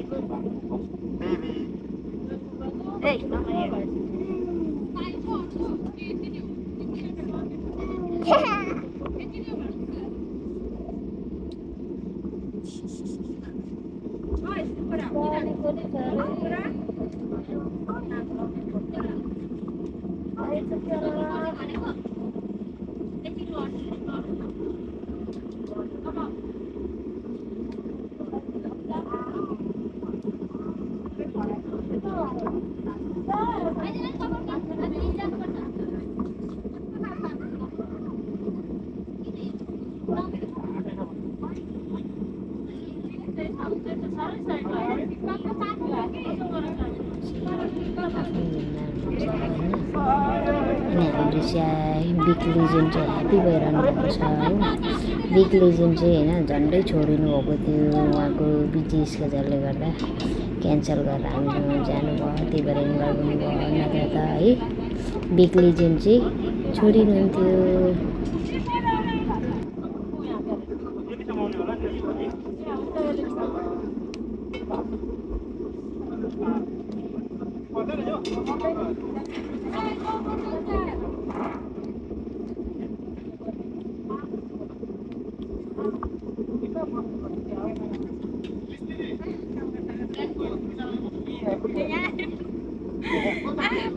Hey, Mama here. हाम्रो चाहिँ big legend चाहिँ ह्याप्पी भइरहनु भएको छ है। बिग लिजेन्ड चाहिँ होइन झन्डै छोडिनु भएको थियो उहाँको बिटिएसको जसले गर्दा क्यान्सल गरेर हामी जानुभयो, त्यही भएर इन्भल्भ हुनुभयो। नत्र त है बिग लिजेन्ड चाहिँ छोडिनुहुन्थ्यो।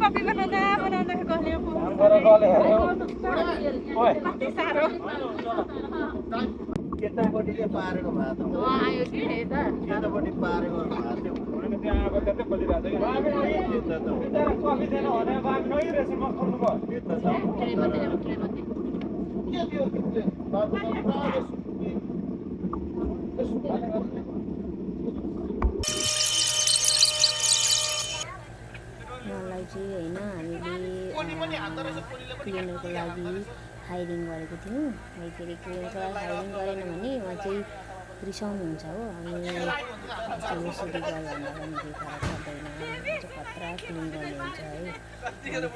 कफी बनाउँदा गल्यो कति साह्रो केटापट्टि चाहिँ पारेको भात आयो कि केटापट्टि पारेको मलाई चाहिँ होइन हामीले क्लिनरको लागि हायरिङ गरेको थियौँ। है फेरि क्लिनरको लागि हायरिङ गरेन भने उहाँ चाहिँ रिसाउनुहुन्छ हो। अनि यसरी गयो भन्दा पनि केही फरक पर्दैन, चाहिँ खतरा क्लिन गर्नुहुन्छ है।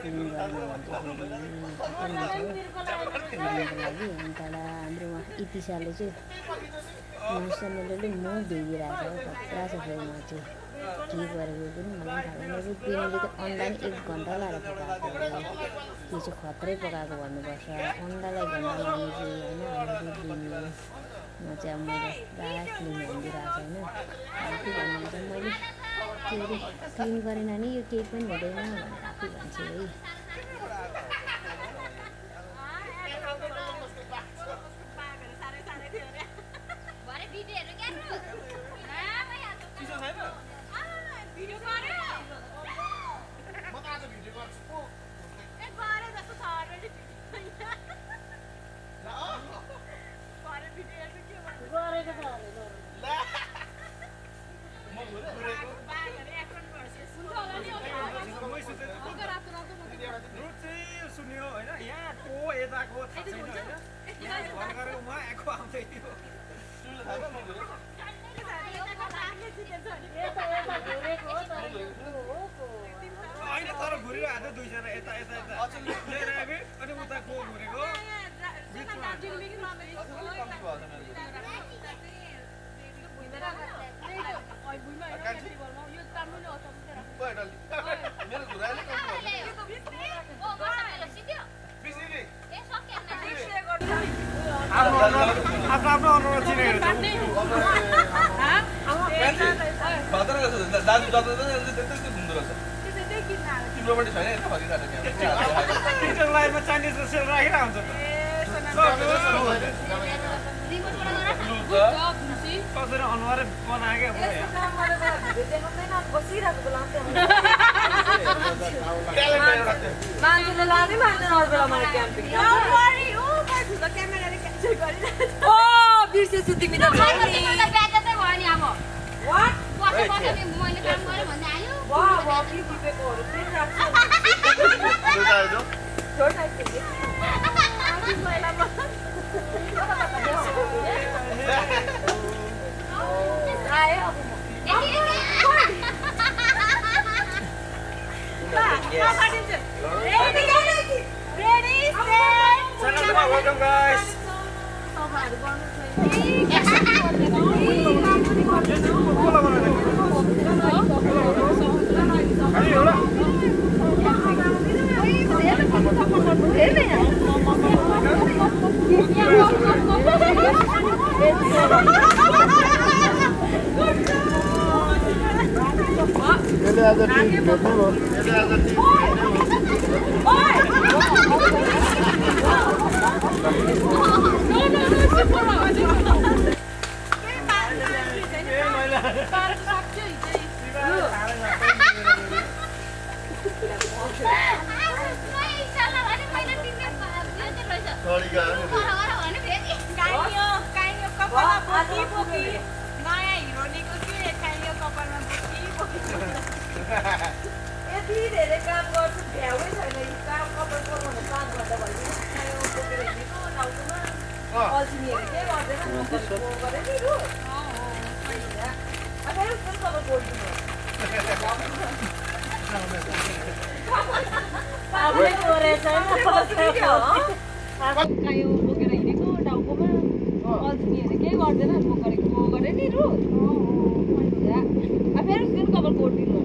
क्लिन गर्नु भन्दाखेरि खतम हुन्छ हो क्लिनको लागि। अनि तर हाम्रो इतिसाले चाहिँ मुह भेगिरहेको हो, खतरा छ फेरि उहाँ चाहिँ के गरेको पनि मलाई थाहा छैन। रुक्मिणीले त अन्डा नि 1 घन्टा लगाएर पकाएको हो, त्यो चाहिँ खत्रै पकाएको भन्नुपर्छ। अन्डालाई घन्टा लाने चाहिँ होइन रुक्मिणीमा चाहिँ अब मैले पुरा क्लिन भनिदिइरहेको छु होइन। आफै भन्नुहुन्छ मैले के अरे क्लिन गरेन नि यो केही पनि हुँदैन भनेर आफै भन्छु है। आफ्नो अनुरोध चिनेको दाजु जता त्यस्तै घुम्दो रहेछ तिम्रोपट्टि छैन यता फर्किरहेको लाइनमा चाइनिज सेल राखिरहेको हुन्छ कसरी अनुहारै बनायो मान्छेले लानै मान्दैन अरू बेला मलाई क्याम्पिङ ओ बिर्सेछु तिमी त Welcome guys. आज टिम भेट्नु छोडी गयो यति धेरै काम गर्छु भ्याउै छैन यो काम कपाल पकाउनु 5 घन्टा भइसक्यो बोकेर हिँडेको टाउकोमा अल्छिनीहरू के गर्दैन गरे नि रु अब यसको कपाल कोर्दिनु पापले कोरे छैन कायो बोकेर हिँडेको टाउकोमा अल्छिनीहरू के गर्दैन बोकेको गरे नि रु अब यसको कपाल कोर्दिनु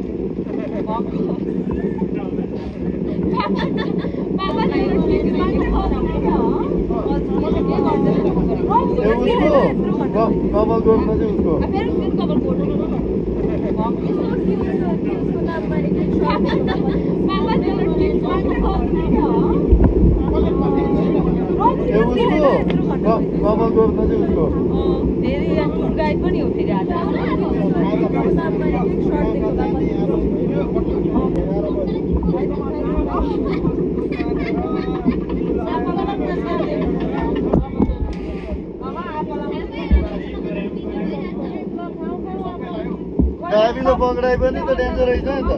कपाल गोर्न चाहिँ उसको कपाल गोर्न चाहिँ उसको फेरि टुर गाइड पनि हो फेरि गाविलो पक्राइ पनि त डेन्जर रहेछ नि त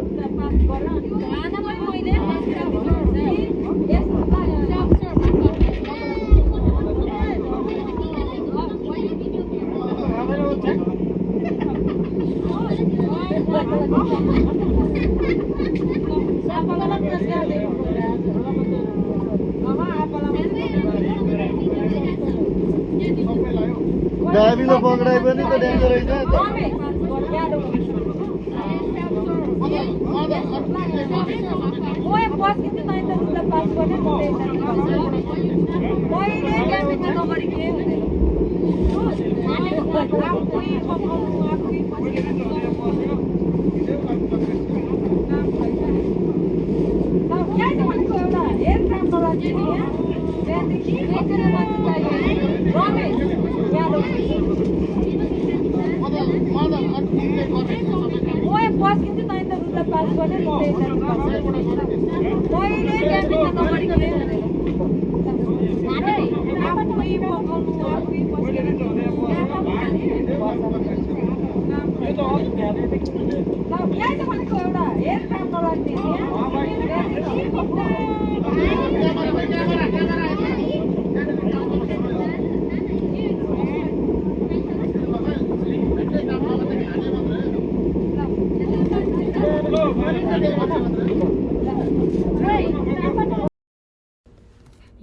गाविलो पक्राइ पनि त डेन्जर रहेछ नि त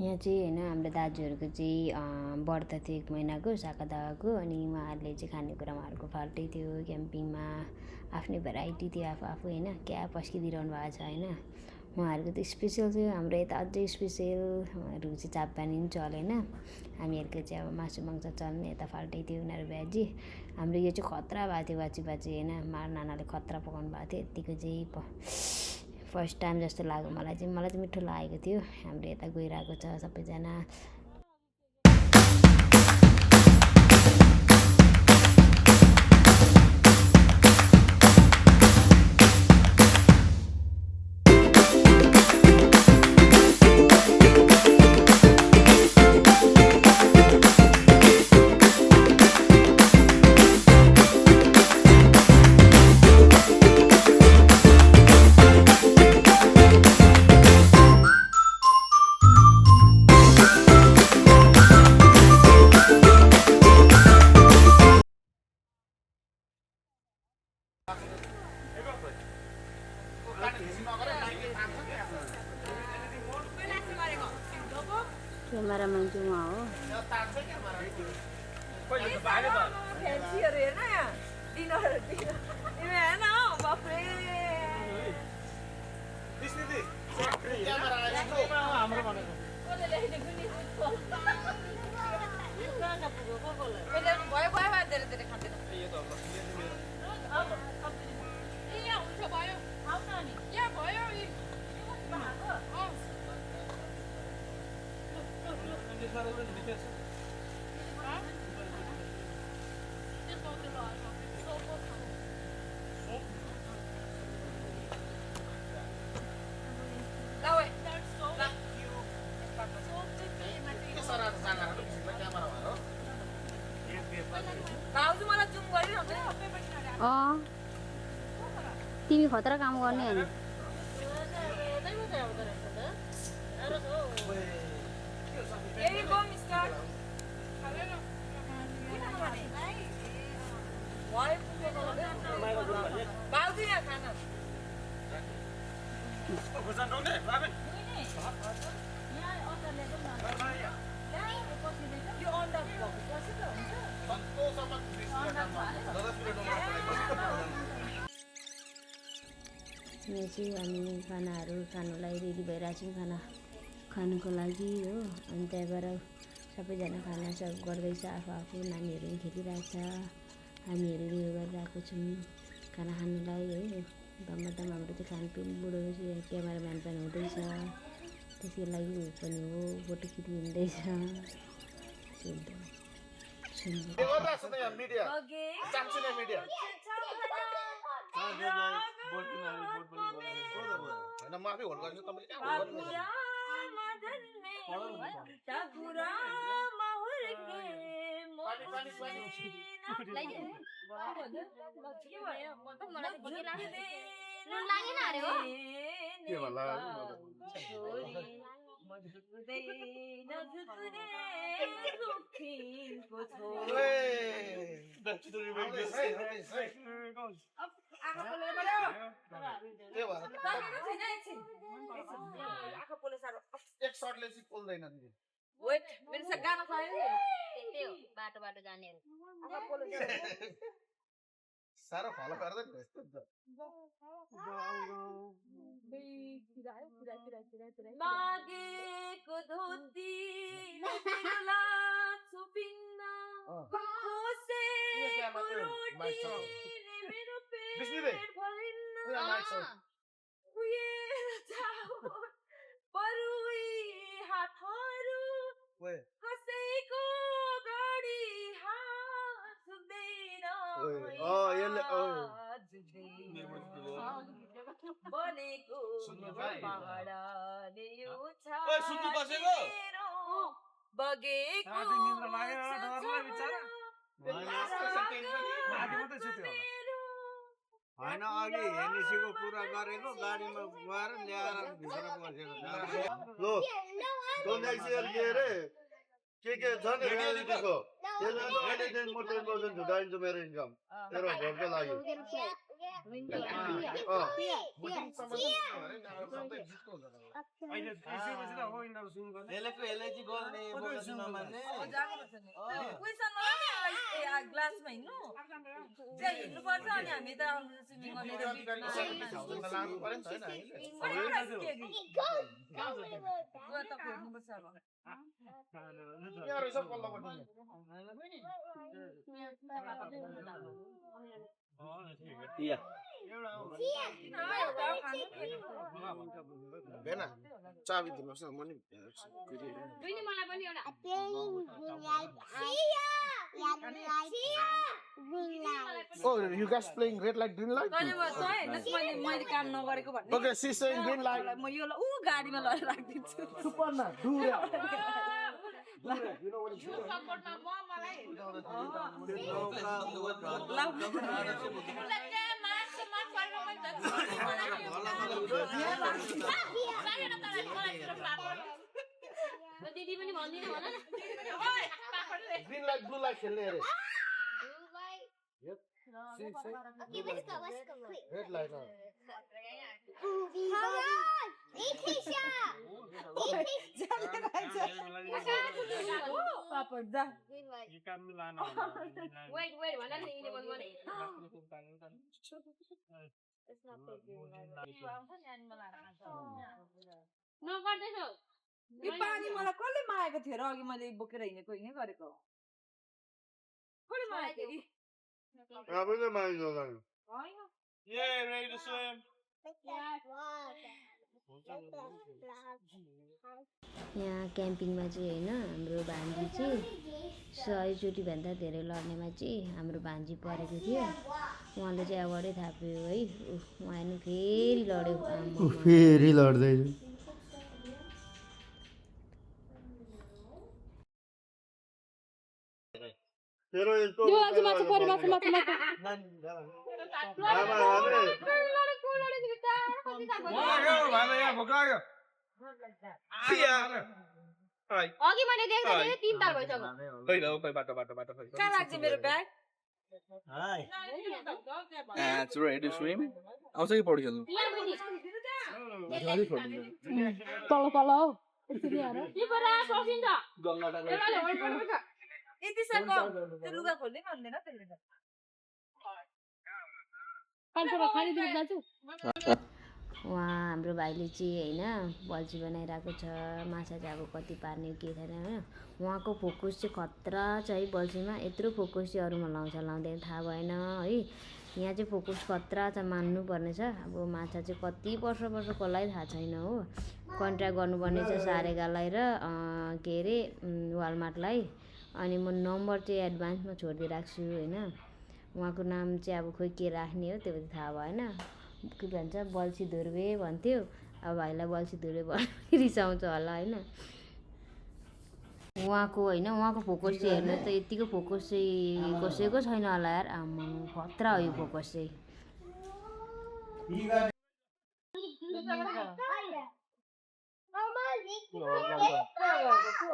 यहाँ चाहिँ होइन हाम्रो दाजुहरूको चाहिँ व्रत थियो 1 महिनाको साका दावाको अनि उहाँहरूले चाहिँ खानेकुरा उहाँहरूको फाल्टै थियो क्याम्पिङमा आफ्नै भेराइटी थियो आफू होइन क्या पस्किदिइरहनु भएको छ होइन उहाँहरूको त स्पेसल थियो हाम्रो यता अझै स्पेसल उहाँहरूको चाहिँ चापपानी पनि चलेन हामीहरूको चाहिँ अब मासु मांस चल्ने यता फाल्टै थियो उनीहरू भ्याजी हाम्रो यो चाहिँ खतरा भएको थियो बाची होइन नानाले खतरा पकाउनु भएको थियो यत्तिको चाहिँ फर्स्ट टाइम जस्तो लाग्यो मलाई चाहिँ मिठो लागेको थियो हाम्रो यता गइरहेको छ सबैजना क्यामेरा मान्छे उहाँ हो फ्यान्सीहरू हेर्न यहाँ डिनर हेर्न बाफ्रे भयो भयो धेरै धेरै खाँदैन जाँदा पनि डिफेन्स भाउजू मलाई जुम गरिरहन्छ तिमी खतरा काम गर्ने होइन यही गो मिस्टर भाउजू यहाँ खाना यो अन्डा भएको पछि त हुन्छ यहाँ चाहिँ हामी खानाहरू खानुलाई रेडी भइरहेको छौँ खाना खानुको लागि हो अनि त्यहाँबाट सबैजना खाना सब गर्दैछ आफू आफू नानीहरू पनि खेलिरहेको छ हामीहरू उयो गरिरहेको छौँ खाना खानुलाई है धमधम हाम्रो चाहिँ खानपिन बुढो क्यामेराम्यान पनि हुँदैछ त्यसको लागि ऊ पनि हो फोटो खिचिँदैछ एक सर्टले चाहिँ पोल्दैन नि वेट मेरो सँग गाना खायो त्यही हो बाटो बाटो जानेहरू साह्रो फलो गर्दैन यस्तो नि त मागेको धोती लाग्छु पिन्न खोसेको रोटीले मेरो पेट भरिन्न उएर जाऊ परुई हातहरू कसैको गाडी हात सुक्दैन बनेको पहाडले यो बगेको होइन अघि हेर्नेसीको कुरा गरेको गाडीमा गएर ल्याएर भित्र बसेको के अरे के छ नि रियालिटीको त्यसले चाहिँ म 10% झुटाइदिन्छु मेरो इन्कम तेरो भोटको लागि ग्लासमा हिँड्नु त्यहाँ हिँड्नुपर्छ अनि हामी त स्विमिङ बेना चाबी दिनुहोस् न म नि Oh, you guys playing red light, green light? मैले काम नगरेको भन्ने Okay, she's saying green light. म यो गाडीमा लगेर राखिदिन्छु Suparna, do that. You know what it's doing? दिदी पनि भन्दिन भन न Green light, blue light खेल्ने अरे red light पापड जा वेट भन नि यिले मन गरे नगर्दैछौ यो पानी मलाई कसले मागेको थियो र अघि मैले बोकेर हिँडेको हिँडे गरेको कसले मागेको नि आफैले माग्नु होला हैन Yeah, ready to swim. यहाँ क्याम्पिङमा चाहिँ होइन हाम्रो भान्जी चाहिँ 100 भन्दा धेरै लड्नेमा चाहिँ हाम्रो भान्जी परेको थियो उहाँले चाहिँ अगाडै थाप्यो है उहाँ हेर्नु फेरि लड्यो फेरि लड्दै तेरो यस्तो अघि मैले देख्दा 3 ताल भइसक्यो कहाँ लाग्छ मेरो bag It's ready to swim. आउँछ कि पौडी खेल्नु तल तल हौ यसरी हेर यति साको त्यो लुगा खोल्दै भन्दैन त्यसले उहाँ हाम्रो भाइले चाहिँ होइन बल्छी बनाइरहेको छ माछा चाहिँ अब कति पार्ने के छैन होइन उहाँको फोकस चाहिँ खतरा छ है बल्छीमा यत्रो फोकस चाहिँ अरूमा लाउँछ लाउँदैन थाहा भएन है यहाँ चाहिँ फोकस खतरा छ मान्नुपर्ने छ अब माछा चाहिँ कति वर्षकोलाई थाहा छैन हो कन्ट्र्याक्ट गर्नुपर्ने छ सारेगालाई र के अरे वालमार्टलाई अनि म नम्बर चाहिँ एडभान्समा छोडिदिइराख्छु होइन उहाँको नाम चाहिँ अब खोइ के राख्ने हो त्यो थाहा भएन के भन्छ बल्छी धुर्वे भन्थ्यो अब भाइलाई बल्छी धुर्वे भन्नु रिसाउँछ होला होइन उहाँको फोकस चाहिँ हेर्नु त यतिको फोकस चाहिँ कसैको छैन होला यार आम्मा खतरा हो यो फोकस चाहिँ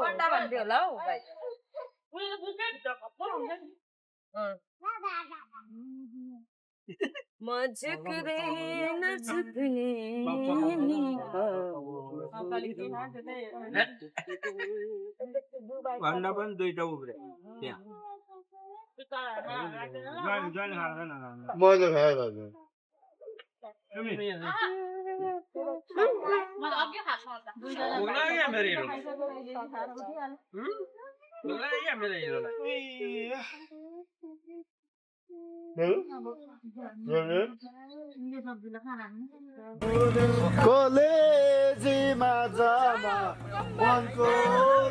अन्डा भन्थ्यो होला हौ भाइ मझकरे नझुक्ने भन्दा पनि दुईटा उब्रे त्यहाँ मैले खाए दाजु कलेजीमा जामा मनको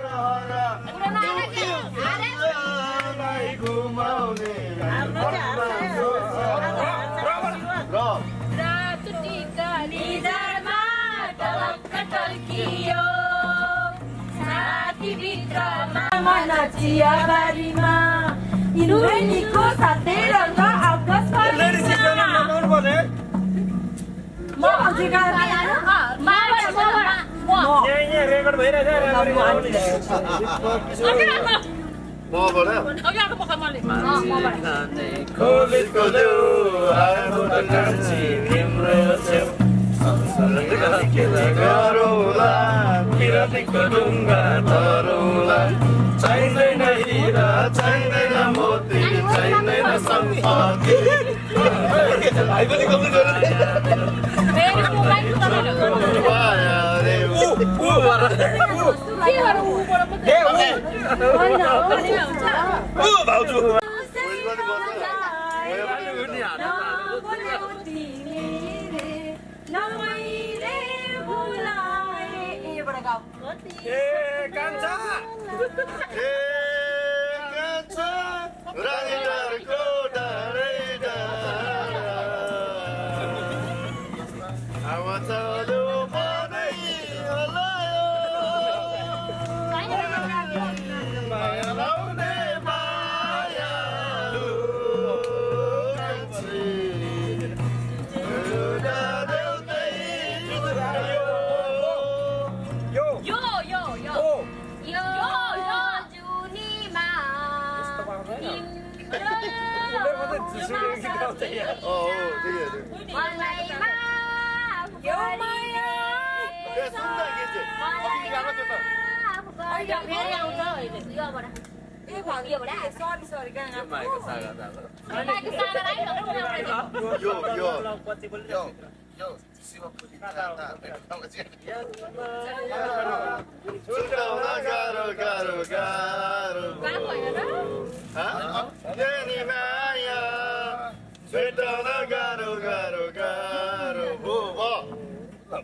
रहरा घुमाउने चियाबारीमा हिरोइनीको साथै रङ्ग आकाश म भन्छु रेकर्ड चाहिँदैन हिरा चाहिँदैन मोती चाहिँदैन सम्पत्ति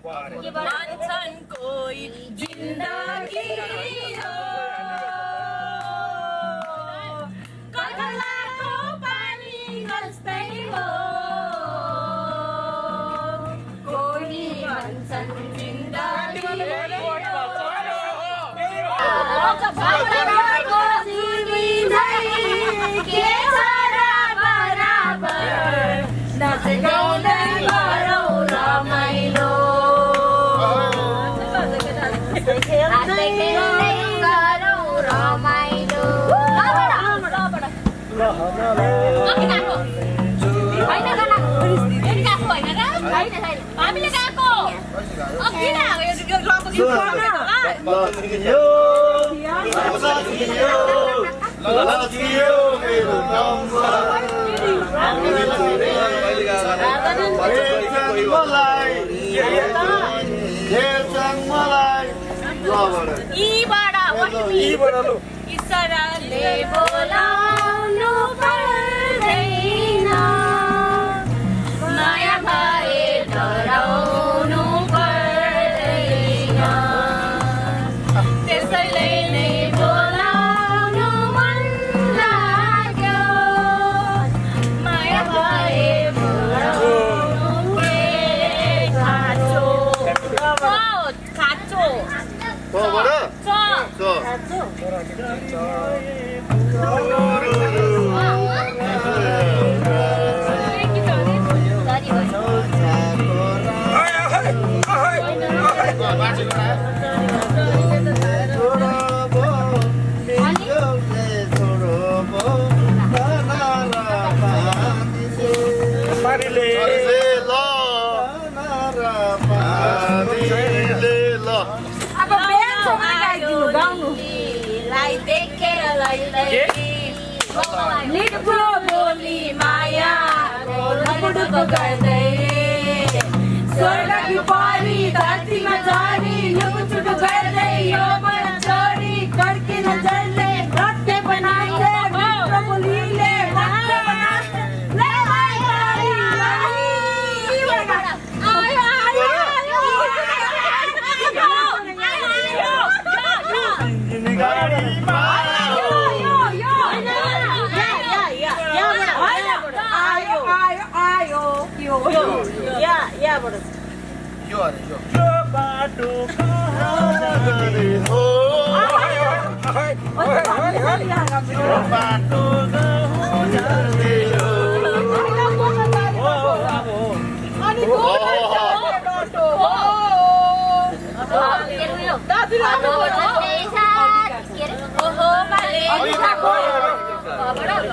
भन्छन् कोही जिन्दगी हो कथलाको पानी जस्तै हो कोही भन्छन् जिन्दगी के छ र बराबर नाच गाउँदै गरौँ रमाइलो नाच्दै खेल्दै गरौँ रमाइलो हामीले गएको ईश्वरले बोलाउनु पर्दैन माया भए डराउनु पर्दैन त्यसैले नै बोलाउनु मन लाग्यो माया भए बोलाउनु खाँचो खाँचो बोली माया गर्दै स्वर्गकी परी धरतीमा झरी लुकुचुक गर्दै यो मन छोडी कड्किन जल्दै रट्टे बनाइले बोलीले रट्टे बनाइले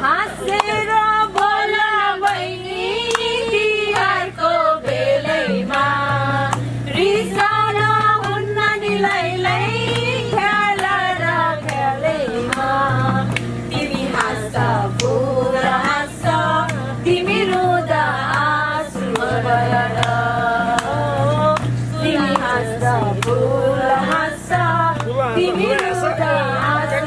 हाँसेर बोल बहिनी तिहारको बेलैमा रिसाउन हुन्न नि लैलै खेल र खेलैमा तिमी हाँस फुल हाँस तिमी रुँदा आँसु भएर तिमी हाँस फुल हाँस तिमी रुँदा आँसु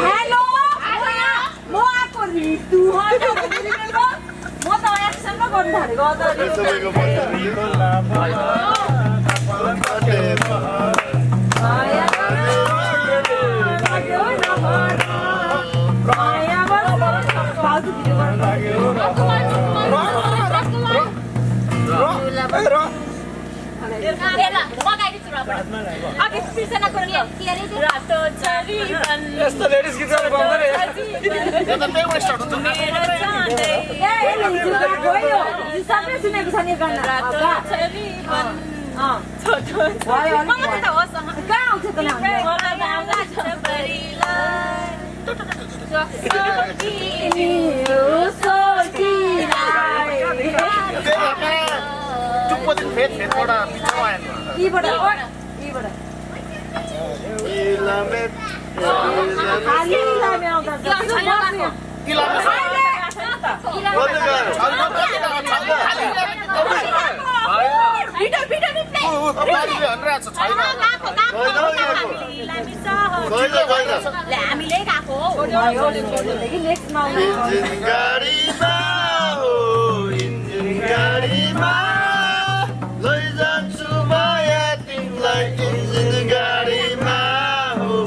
हेलो म आएको ऋतु म त एक्सन गर्नु थालेको अघि बिर्सना कुरा रातो चरीवन यस्तो लेडिज गीत गाउने पाउँदैन यो त त्यहीबाट स्टार्ट हुन्छ मेरो चाँडै सबै सुनेको छ नि गाना रातो चरीवन छोटो मलाई त होस् कहाँ आउँछ त नाम मलाई नाम लाग्छ बढीलाई चुप्पो दिन फेदबाट बिचमा आएन हामीले गएको लैजान्छु माया तिमीलाई इन्जिन गाडीमा हो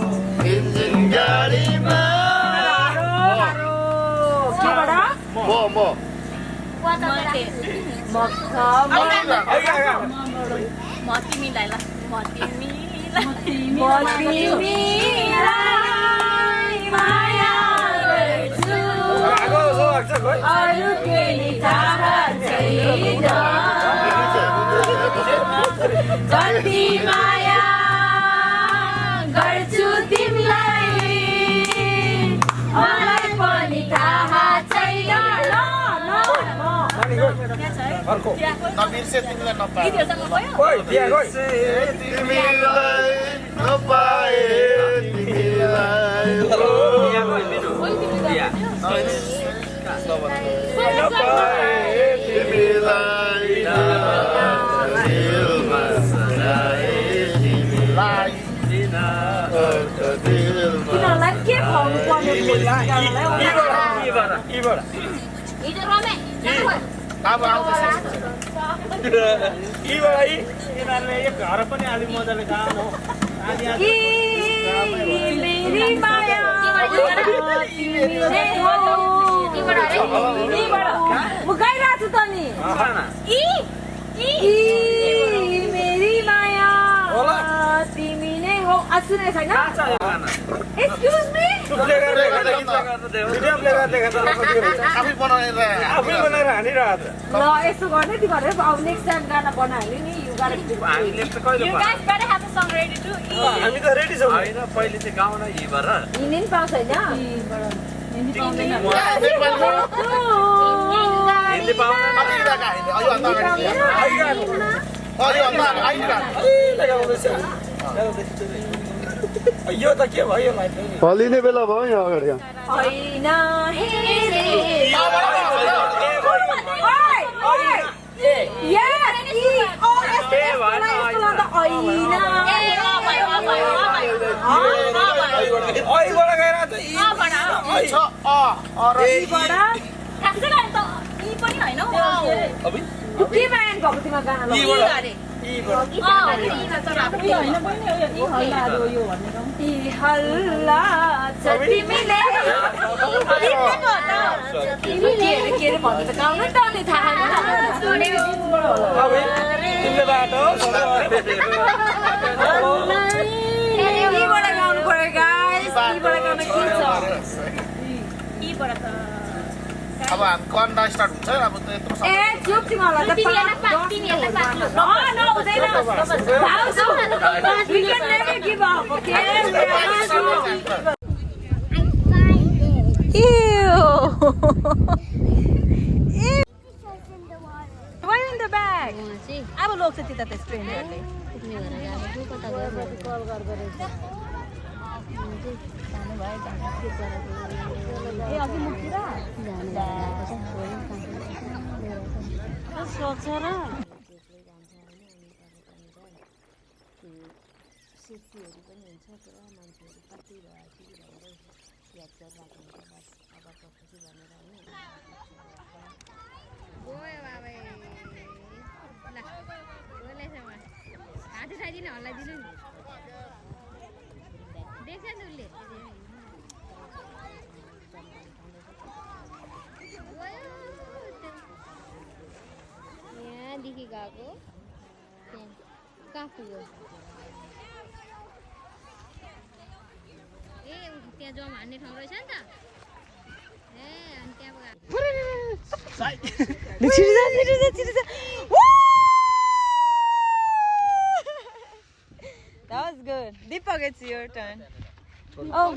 इन्जिन गाडीमा म तिमीलाई ल म तिमीलाई माया गर्छु अरू केही थाहा छैन कति माया गर्छु तिमीलाई मलाई पनि थाहा छैन अर्को नबिर्से तिमीलाई नपाए ओइ बिहा गइ तिमीलाई नपाए तिमीलाई तिमीलाई दिलमा सजाए तिमीलाई तिनीहरूलाई के खुवाउनु पर्ने हिजो रमे अब आउँदैछ यिनीहरूले यो घर पनि अलि मजाले काम हो मेरी माया म गाइरहेको छु त नि मेरी माया तिमी नै हो सुनेको छैन एक्सक्युज मी आफै बनाएर हानिरहेको ल यसो गर्ने तिमीहरू अब नेक्स्ट टाइम गाना बनायो नि यु गाना You guys better have the song ready to eat. हामी त रेडी छौँ पहिले चाहिँ गाउन हिबर हिँड्ने नि पाउँछ होइन हिन्दी यो त के भयो भाइ फलिने बेला भयो यहाँ अगाडि होइन अहिले गएर के माया भएको तिमीलाई गाना हल्ला छ तिमीले के अरे भन्नु त गाउनु त अनि थाहा तिमीले बाटो यहीबाट गाउनु पर्यो गाइस यहीबाट गाउन के छ अब हामी कन्डा स्टार्ट हुन्छ अब यत्रो ए चुप तिमीहरूलाई त We can never give up, okay? Why in the bag? अब लोक चाहिँ त्यता त्यस ट्रेनरले ए अघि मुखतिर सक्छ र सेफ्टीहरू पनि हुन्छ पुरा मान्छेहरू कति भयो के भनेर याद गरिरहेको हुन्छ बस अब पछि भनेर होइन गयो बाबा ल बोलेछ म हात उठाइदिनु हल्लाइदिनु नि देख्छ नि उसले यहाँदेखि गएको त्यहाँ कहाँ पुग्यो त्यहाँ जम हान्ने ठाउँ रहेछ नि त ए अनि त्यहाँ That was good. Deepak, it's your turn. Oh.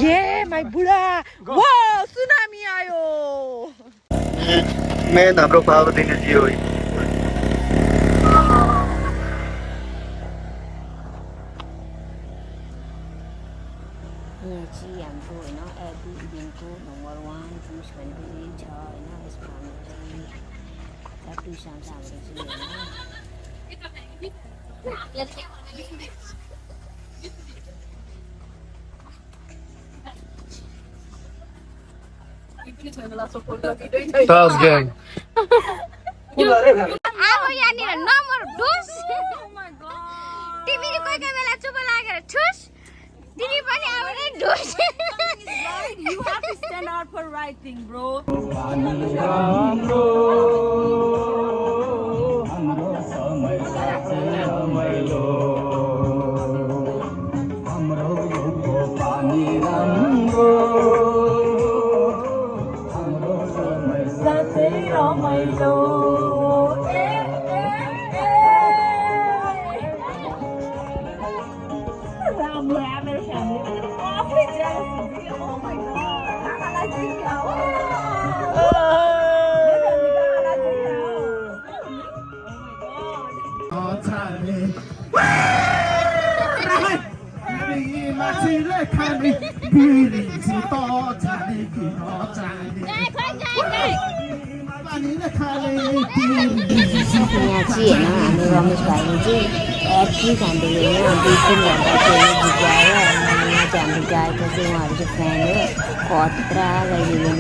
Yeah, my Buddha. Wow, tsunami आयो. मैं हाम्रो पावर दिने जियो यहाँ चाहिँ हाम्रो होइन एभ्री इभेन्टको नम्बर 1 जुस भनेको छ होइन यसमा हाम्रो चाहिँ ट्युस आउँछ हाम्रो चाहिँ Task gang. अब यहाँनिर नम्बर डुस तिमीले कोही कोही बेला चुप लागेर ठुस तिमी पनि आउने डुस You have to stand out for right thing, bro. यहाँ चाहिँ होइन हाम्रो रमेश भाइले चाहिँ एभ्री हामीले होइन 2-3 घन्टा चाहिँ जित्याएर यहाँ चाहिँ हाम्रो गाएको चाहिँ उहाँहरू चाहिँ फ्यान हो खतरा गाइदिनु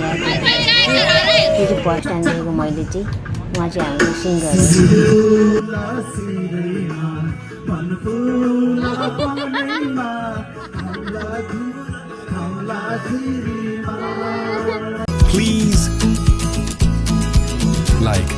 त्यो चाहिँ फर्स्ट टाइम देखेको मैले चाहिँ उहाँ चाहिँ हाम्रो सिङ्गर Please like,